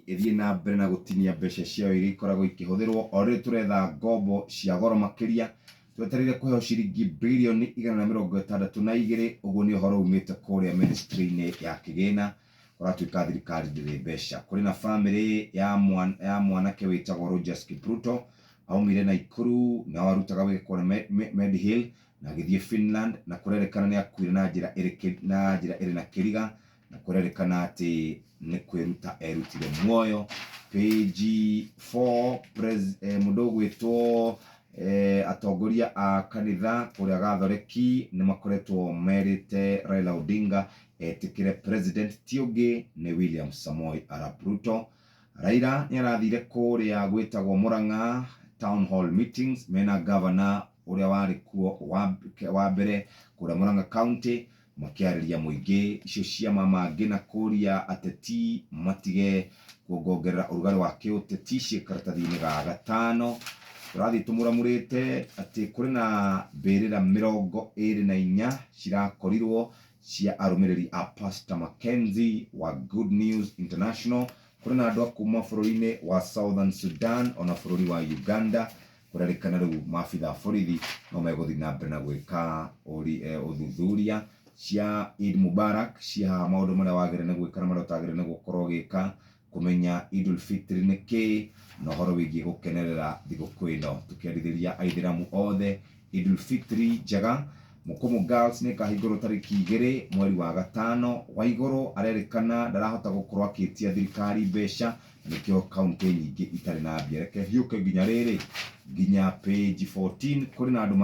Ĩthiĩ na mbere na gũtinia mbeca ciayo iria ikoragwo ikĩhũthĩrwo. O rĩrĩ tũretha ngombo cia goro makĩria, twetereire kũheo ciringi birioni 162, ũguo nĩ ũhoro umĩte kũrĩa ministry-inĩ ya kĩgĩna. Kũratuĩka thirikari ndĩrĩ mbeca. Kũrĩ na bamĩrĩ ya, mwan, ya mwanake wĩtagwo Rogers Kipruto, aumire Naikuru na arutaga wĩra kũrĩa Medihill na agĩthiĩ Finland, na kũrerĩkana nĩ akuire na njĩra ĩrĩ, na njĩra ĩrĩ na kĩriga, na kũrerĩkana atĩ nĩ kwĩruta erutire muoyo. Page 4, pres, mũndũ ũgwĩtwo atongoria a kanitha kũrĩa Gathoreki nĩ makoretwo merĩte Raila Odinga etĩkĩre president ti ũngĩ nĩ William Samoei Arap Ruto. Raila nĩ arathire kũrĩa gwĩtagwo Murang'a Town Hall meetings mena governor ũrĩa warĩ kuo wa, wa mbere kũrĩa Murang'a County makĩarĩria mũingĩ. Icio cia mama Ngina kũria ateti matige kuongongerera ũrugarĩ wa kĩũteti ciĩ karatathi-inĩ ga gatano. Tũrathiĩ tũmũramũrĩte atĩ kũrĩ na mbĩrĩra 24 cirakorirwo cia arũmĩrĩri a Pastor Mackenzie wa Good News International. Kũrĩ na andũ a kuma bũrũri-inĩ wa Southern Sudan ona bũrũri wa Uganda. Kũrerĩkana rĩu maabitha a borithi no megũthiĩ na mbere na gwĩka ũthuthuria. Cia Eid Mubarak ciĩ haha, maũndũ marĩa wagĩrĩire nĩ gwĩka na marĩa ũtagĩrĩire nĩ gũkorwo ũgĩka, kũmenya Idul Fitri nĩ kĩĩ, na ũhoro wĩgiĩ gũkenerera thigũkũ ĩno. Tũkĩendithĩria Aithĩramu othe Idul Fitri njega. Mũkũmũ Girls nĩ ĩkahingũrwo tarĩki 2 mweri wa gatano. Waigũrũ arerĩkana ndarahota gũkorwo akĩtia thirikari mbeca, na nĩkĩo kaunti nyingĩ itarĩ na mbia. Reke hiũke nginya rĩrĩ, nginya page 14, kũrĩ na andũ.